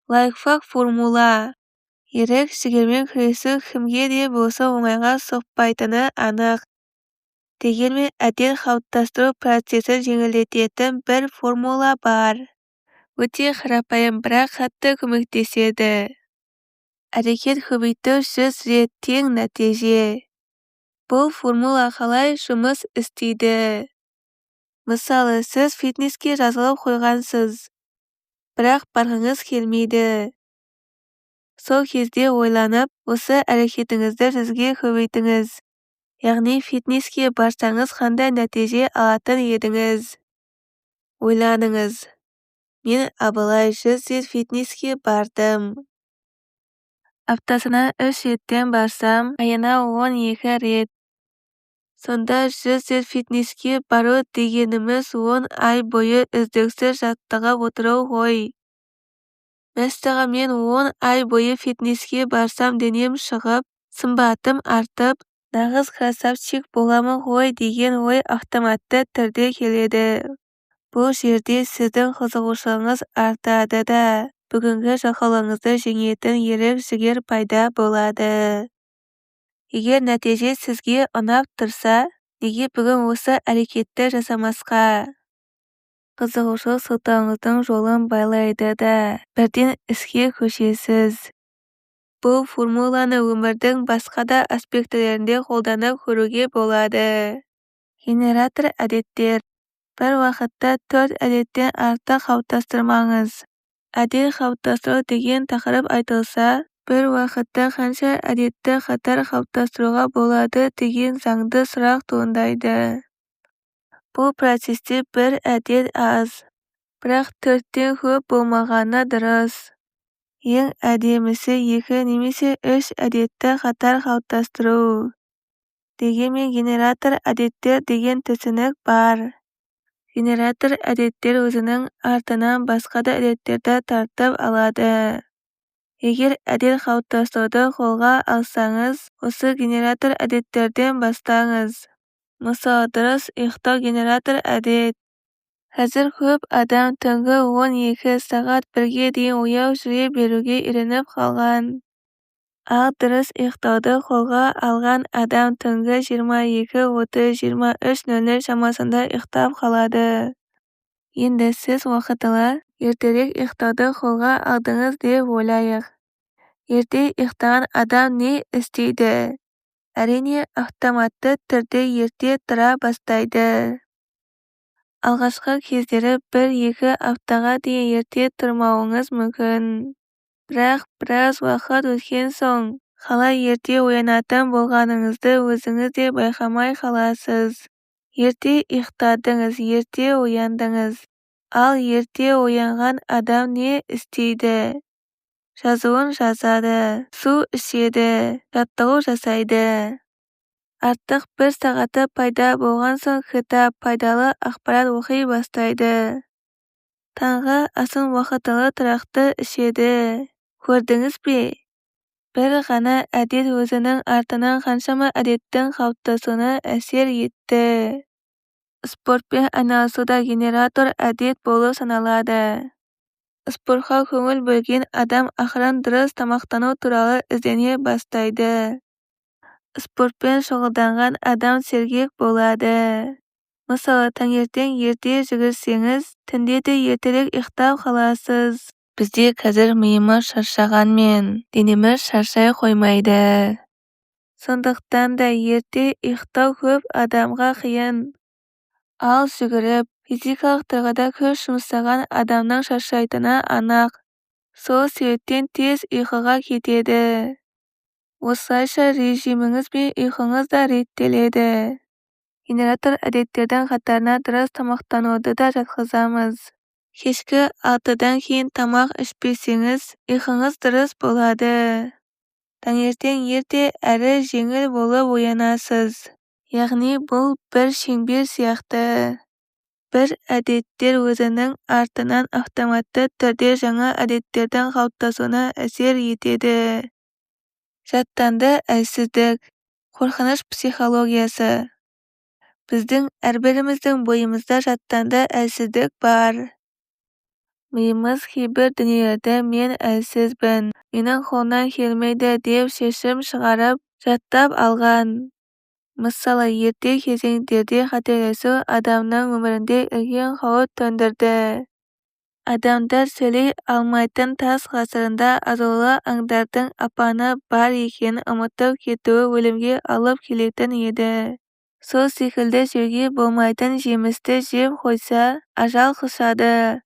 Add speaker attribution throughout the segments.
Speaker 1: Лайфхак формула. Ерік-жігермен күресу кімге де болса оңайға соқпайтыны анық. Дегенмен әдет қалыптастыру процесін жеңілдететін бір формула бар. Өте қарапайым, бірақ қатты көмектеседі. Әрекет көбейту 100 рет тең нәтиже. Бұл формула қалай жұмыс істейді? Мысалы, сіз фитнеске жазылып қойғансыз, бірақ барғыңыз келмейді. Сол кезде ойланып, осы әрекетіңізді 100-ге көбейтіңіз. Яғни фитнеске барсаңыз қандай нәтиже алатын едіңіз? Ойланыңыз. Мен абылай 100 рет фитнеске бардым. Аптасына 3 реттен барсам, айына 12 рет. Сонда 100 рет фитнеске бару дегеніміз 10 ай бойы үздіксіз жаттығып отыру ғой. Мәссаған, мен 10 ай бойы фитнеске барсам денем шығып, сымбатым артып, нағыз красавчик боламын ғой деген ой автоматты түрде келеді. Бұл жерде сіздің қызығушылығыңыз артады да, бүгінгі жалқаулығыңызды жеңетін ерік-жігер пайда болады. Егер нәтиже сізге ұнап тұрса, неге бүгін осы әрекетті жасамасқа? Қызығушылық сылтауыңыздың жолын байлайды да, бірден іске көшесіз. Бұл формуланы өмірдің басқа да аспектілерінде қолданып көруге болады. Генератор әдеттер. Бір уақытта 4 әдеттен артық қалыптастырмаңыз. Әдет қалыптастыру деген тақырып айтылса, бір уақытта қанша әдетті қатар қалыптастыруға болады деген заңды сұрақ туындайды. Бұл процесте бір әдет аз, бірақ 4-тен көп болмағаны дұрыс. Ең әдемісі 2 немесе 3 әдетті қатар қалыптастыру. Дегенмен генератор әдеттер деген түсінік бар. Генератор әдеттер өзінің артынан басқа да әдеттерді тартып алады. Егер әдет қалыптастыруды қолға алсаңыз, осы генератор әдеттерден бастаңыз. Мысалы, дұрыс ұйықтау генератор әдет. Қазір көп адам түнгі 12 сағат 1-ге дейін ояу жүре беруге үйреніп қалған. Ал дұрыс ұйықтауды қолға алған адам түнгі 22:30-23:00 шамасында ұйықтап қалады. Енді сіз уақытылы, ертерек ұйықтауды қолға алдыңыз деп ойлайық. Ерте ұйықтаған адам не істейді? Әрине, автоматты түрде ерте тұра бастайды. Алғашқы кездері 1-2 аптаға дейін ерте тұрмауыңыз мүмкін. Бірақ біраз уақыт өткен соң, қалай ерте оянатын болғаныңызды өзіңіз де байқамай қаласыз. Ерте ұйықтадыңыз, ерте ояндыңыз. Ал ерте оянған адам не істейді? Жазуын жазады, су ішеді, жаттығу жасайды. Артық бір сағаты пайда болған соң кітап, пайдалы ақпарат оқи бастайды. Таңғы асын уақытылы тұрақты ішеді. Көрдіңіз бе? Бір ғана әдет өзінің артынан қаншама әдеттің қалыптасуына әсер етті. Спортпен айналысу да генератор әдет болып саналады. Спортқа көңіл бөлген адам ақырын дұрыс тамақтану туралы іздене бастайды. Спортпен шұғылданған адам сергек болады. Мысалы, таңертең ерте жүгірсеңіз, түнде де ертерек ұйықтап қаласыз. Бізде қазір миымыз шаршағанмен, денеміз шаршай қоймайды. Сондықтан да ерте ұйықтау көп адамға қиын. Ал жүгіріп, физикалық тұрғыда күш жұмсаған адамның шаршайтыны анық. Сол себептен тез ұйқыға кетеді. Осылайша режиміңіз бен ұйқыңыз да реттеледі. Генератор әдеттердің қатарына дұрыс тамақтануды да жатқызамыз. Кешкі 6-дан кейін тамақ ішпесеңіз, ұйқыңыз дұрыс болады. Таңертең ерте әрі жеңіл болып оянасыз. Яғни бұл бір шеңбер сияқты. Бір әдеттер өзінің артынан автоматты түрде жаңа әдеттердің қалыптасуына әсер етеді. Жаттанды әлсіздік, қорқыныш психологиясы. Біздің әрбіріміздің бойымызда жаттанды әлсіздік бар. Миымыз кейбір дүниелерді мен әлсізбін, менің қолымнан келмейді деп шешім шығарып, жаттап алған. Мысалы, ерте кезеңдерде қателесу адамның өмірінде үлкен қауіп төндірді. Адамдар сөйлей алмайтын тас ғасырында азулы аңдардың апаны бар екенін ұмытып кетуі өлімге алып келетін еді. Сол секілді жеуге болмайтын жемісті жеп қойса, ажал құшады.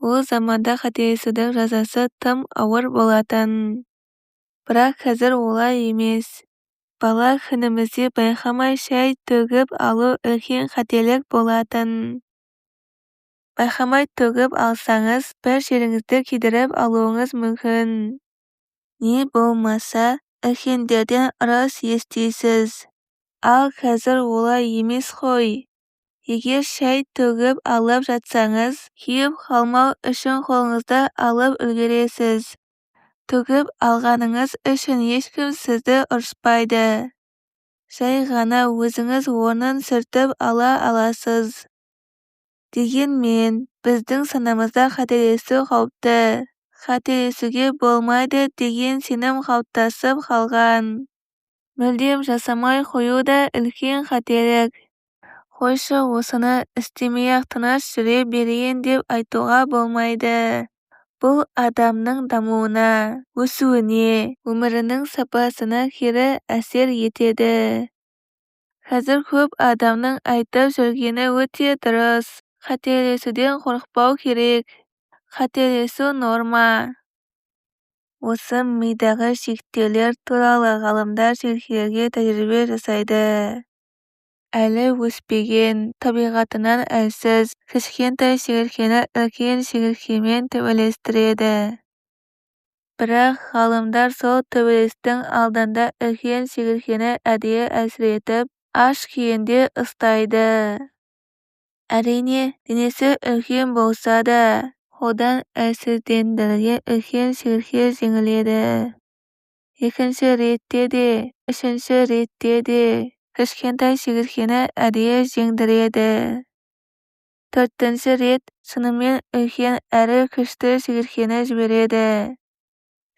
Speaker 1: Ол заманда қателесудің жазасы тым ауыр болатын. Бірақ қазір олай емес. Бала күнімізде байқамай шай төгіп алу үлкен қателік болатын. Байқамай төгіп алсаңыз, бір жеріңізді күйдіріп алуыңыз мүмкін. Не болмаса, үлкендерден ұрыс естисіз. Ал қазір олай емес қой. Егер шай төгіп алып жатсаңыз, күйіп қалмау үшін қолыңызды алып үлгересіз. Төгіп алғаныңыз үшін ешкім сізді ұрыспайды. Жай ғана өзіңіз орнын сүртіп ала аласыз. Дегенмен, біздің санамызда қателесу қауіпті, қателесуге болмайды деген сенім қалыптасып қалған. Мүлдем жасамай қою да үлкен қателік. Қойшы осыны істемей-ақ тыныш жүре берейін деп айтуға болмайды. Бұл адамның дамуына, өсуіне, өмірінің сапасына кері әсер етеді. Қазір көп адамның айтып жүргені өте дұрыс. Қателесуден қорықпау керек. Қателесу норма. Осы мидағы шектеулер туралы ғалымдар шегірткелерге тәжірибе жасайды. Әлі өспеген, табиғатынан әлсіз, кішкентай шегірткені үлкен шегірткемен төбелестіреді. Бірақ ғалымдар сол төбелестің алдында үлкен шегірткені әдейі әлсіретіп, аш күйінде ұстайды. Әрине, денесі үлкен болса да, қолдан әлсіздендірілген үлкен шегіртке жеңіледі. Екінші ретте де, үшінші ретте де кішкентай шегірткені әдейі жеңдіреді. Төртінші рет шынымен үлкен әрі күшті шегірткені жібереді.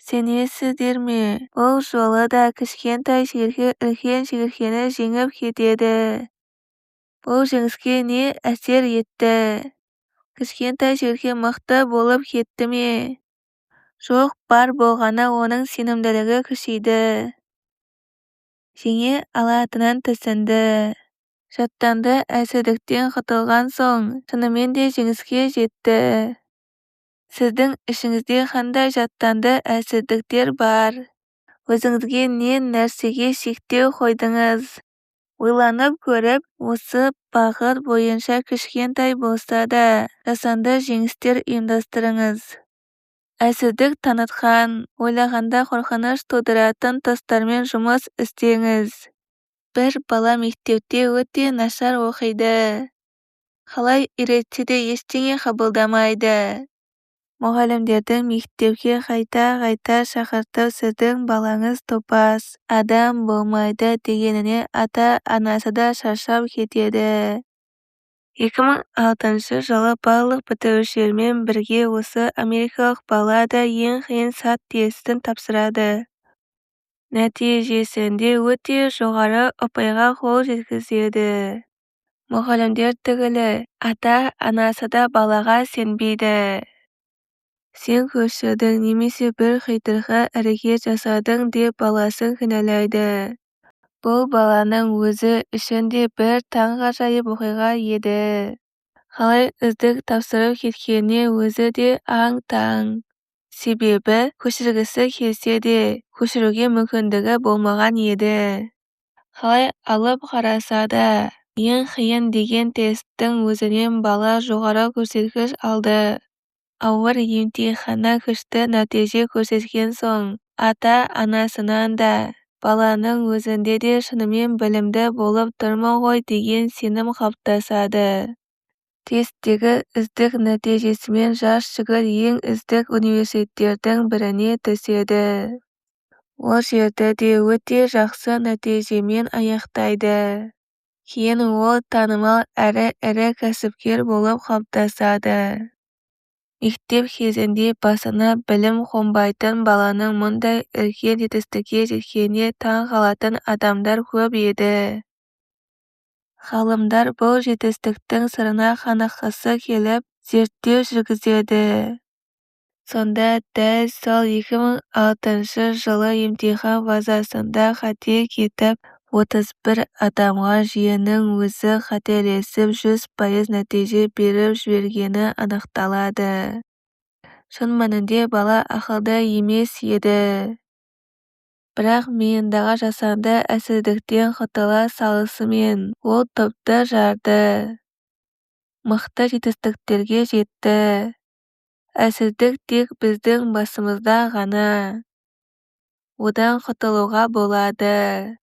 Speaker 1: Сенесіздер ме, бұл жолы да кішкентай шегіртке үлкен шегірткені жеңіп кетеді. Бұл жеңіске не әсер етті? Кішкентай шегіртке мықты болып кетті ме? Жоқ, бар болғаны оның сенімділігі күшейді. Жеңе алатынын түсінді. Жаттанды әлсіздіктен құтылған соң, шынымен де жеңіске жетті. Сіздің ішіңізде қандай жаттанды әлсіздіктер бар? Өзіңізге не нәрсеге шектеу қойдыңыз? Ойланып көріп, осы бағыт бойынша кішкентай болса да, жасанды жеңістер ұйымдастырыңыз. Әлсіздік танытқан, ойлағанда қорқыныш тудыратын тұстармен жұмыс істеңіз. Бір бала мектепте өте нашар оқиды. Қалай үйретсе де ештеңе қабылдамайды. Мұғалімдердің мектепке қайта-қайта шақыртып сіздің балаңыз топас, адам болмайды дегенінен ата-анасы да шаршап кетеді. 2006 жылы барлық бітірушілермен бірге осы америкалық бала да ең қиын SAT тестін тапсырады. Нәтижесінде өте жоғары ұпайға қол жеткізеді. Мұғалімдер түгілі, ата-анасы да балаға сенбейді. Сен көшірдің немесе бір қитұрқы әрекет жасадың деп баласын кінәлайды. Бұл баланың өзі үшін де бір таңғажайып оқиға еді. Қалай үздік тапсырып кеткеніне өзі де аң-таң. Себебі, көшіргісі келсе де, көшіруге мүмкіндігі болмаған еді. Қалай алып қараса да, ең қиын деген тесттің өзінен бала жоғары көрсеткіш алды. Ауыр емтиханнан күшті нәтиже көрсеткен соң, ата-анасынан да, баланың өзінде де шынымен білімді болып тұрмын ғой деген сенім қалыптасады. Тесттегі үздік нәтижесімен жас жігіт ең үздік университеттердің біріне түседі. Ол жерді де өте жақсы нәтижемен аяқтайды. Кейін ол танымал әрі ірі кәсіпкер болып қалыптасады. Мектеп кезінде басына білім қонбайтын баланың мұндай үлкен жетістікке жеткеніне таң қалатын адамдар көп еді. Ғалымдар бұл жетістіктің сырына қаныққысы келіп, зерттеу жүргізеді. Сонда дәл сол 2006 жылы емтихан фазасында қате кетіп, 31 адамға жүйенің өзі қателесіп 100% нәтиже беріп жібергені анықталады. Шын мәнінде бала ақылды емес еді. Бірақ миындағы жасанды әлсіздіктен құтыла салысымен, ол топты жарды. Мықты жетістіктерге жетті. Әлсіздік тек біздің басымызда ғана. Одан құтылуға болады.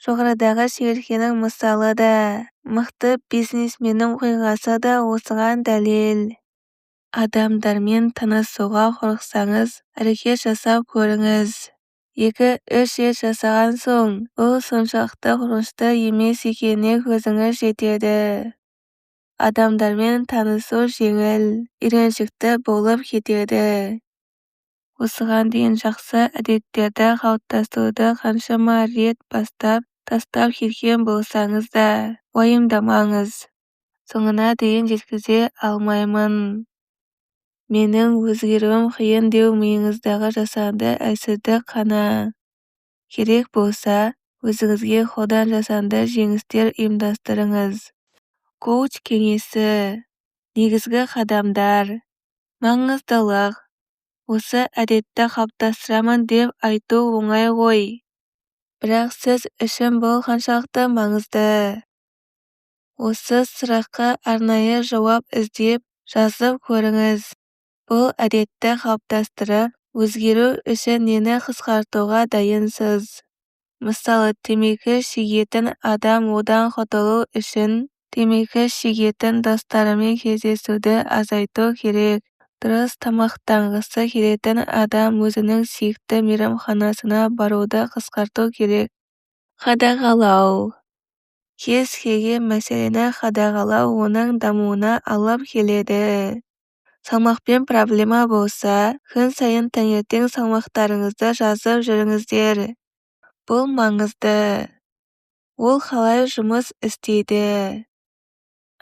Speaker 1: Жоғарыдағы шегірткенің мысалы да, мықты бизнесменнің оқиғасы да осыған дәлел. Адамдармен танысуға қорықсаңыз, әрекет жасап көріңіз. 2-3 рет жасаған соң, бұл соншалықты қорқынышты емес екеніне көзіңіз жетеді. Адамдармен танысу жеңіл, үйреншікті болып кетеді. Осыған дейін жақсы әдеттерді қалыптастыруды қаншама рет бастап, тастап кеткен болсаңыз да, уайымдамаңыз. Соңына дейін жеткізе алмаймын. Менің өзгеруім қиын деу миыңыздағы жасанды әлсіздік қана. Керек болса, өзіңізге қолдан жасанды жеңістер ұйымдастырыңыз. Коуч кеңесі. Негізгі қадамдар. Маңыздылық. Осы әдетті қалыптастырамын деп айту оңай ғой. Бірақ сіз үшін бұл қаншалықты маңызды? Осы сұраққа арнайы жауап іздеп, жазып көріңіз. Бұл әдетті қалыптастырып, өзгеру үшін нені қысқартуға дайынсыз? Мысалы, темекі шегетін адам одан құтылу үшін темекі шегетін достарымен кездесуді азайту керек. Дұрыс тамақтанғысы келетін адам өзінің сүйікті мейрамханасына баруды қысқарту керек. Қадағалау. Кез келген мәселені қадағалау оның дамуына алып келеді. Салмақпен проблема болса, күн сайын таңертең салмақтарыңызды жазып жүріңіздер. Бұл маңызды. Ол қалай жұмыс істейді?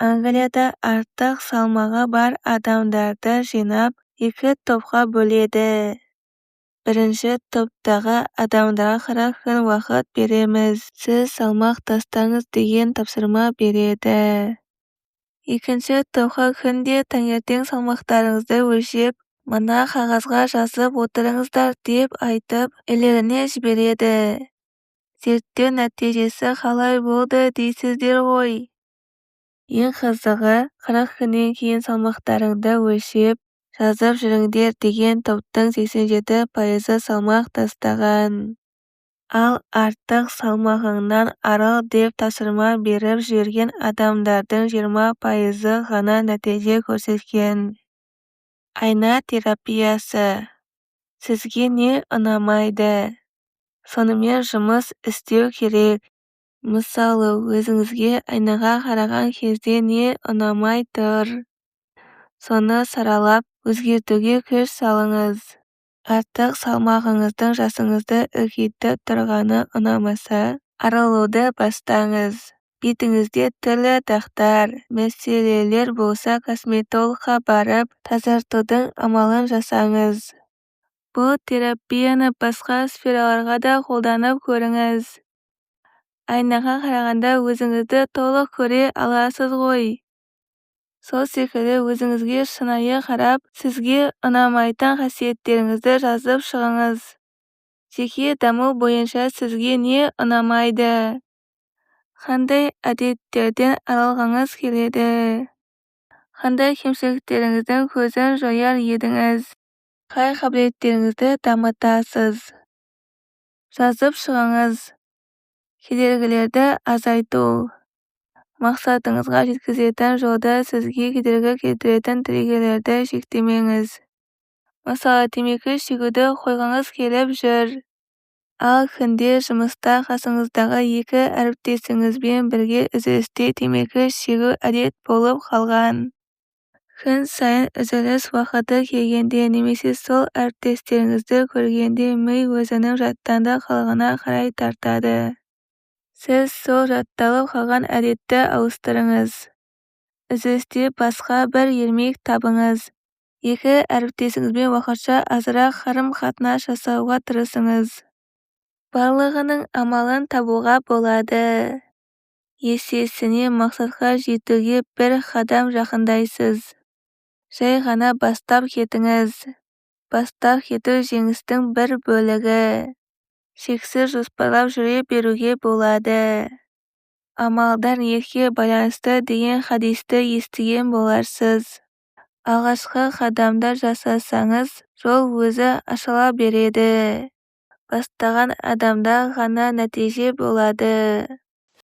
Speaker 1: Англияда артық салмағы бар адамдарды жинап, екі топқа бөледі. Бірінші топтағы адамдарға 40 күн уақыт береміз, сіз салмақ тастаңыз деген тапсырма береді. Екінші топқа күнде таңертең салмақтарыңызды өлшеп, мына қағазға жазып отырыңыздар деп айтып, үйлеріне жібереді. Зерттеу нәтижесі қалай болды дейсіздер ғой. Ең қызығы, 40 күннен кейін салмақтарыңды өлшеп, жазып жүріңдер деген топтың 87% салмақ тастаған. Ал артық салмағыңнан арыл деп тапсырма беріп жіберген адамдардың 20% ғана нәтиже көрсеткен. Айна терапиясы. Сізге не ұнамайды? Сонымен жұмыс істеу керек. Мысалы, өзіңізге айнаға қараған кезде не ұнамай тұр? Соны саралап, өзгертуге күш салыңыз. Артық салмағыңыздың жасыңызды үлкейтіп тұрғаны ұнамаса, арылуды бастаңыз. Бетіңізде түрлі дақтар, мәселелер болса косметологқа барып, тазартудың амалын жасаңыз. Бұл терапияны басқа сфераларға да қолданып көріңіз. Айнаға қарағанда өзіңізді толық көре аласыз ғой. Сол секілді өзіңізге шынайы қарап, сізге ұнамайтын қасиеттеріңізді жазып шығыңыз. Жеке даму бойынша сізге не ұнамайды? Қандай әдеттерден арылғыңыз келеді? Қандай кемшіліктеріңіздің көзін жояр едіңіз? Қай қабілеттеріңізді дамытасыз? Жазып шығыңыз. Кедергілерді азайту. Мақсатыңызға жеткізетін жолда сізге кедергі келтіретін триггерлерді шектемеңіз. Мысалы, темекі шегуді қойғыңыз келіп жүр. Ал күнде жұмыста қасыңыздағы екі әріптесіңізбен бірге үзілісте темекі шегу әдет болып қалған. Kún sayın úzilis waqtı kelgende nemese sol áriptlesińizdi kórgende miy óziniń jattandı qılıǵına qaray tartadı. Siz sol jattalıp qalǵan ádetti awıstırıńız. Úziliste basqa bir ermek tabıńız. Eki áriplesińiz benen waqıtsha azıraq qarım-qatnas jasawǵa tırısıńız. Barlıǵınıń amalın tabıwǵa boladı. Esesine maqsetke jetiwge bir qádem jaqınlaysız. Jay ǵana baslap ketińiz. Baslap ketiw jeńistiń bir bólegi. Sheksiz josparlap júre beriwge boladı. Ámeldar niyetke baylanıslı degen hádisti esitken bolarsız. Alǵashqı qádemdi jasasańız jol ózi ashıla beredi. Baslaǵan adamda ǵana nátiyje boladı.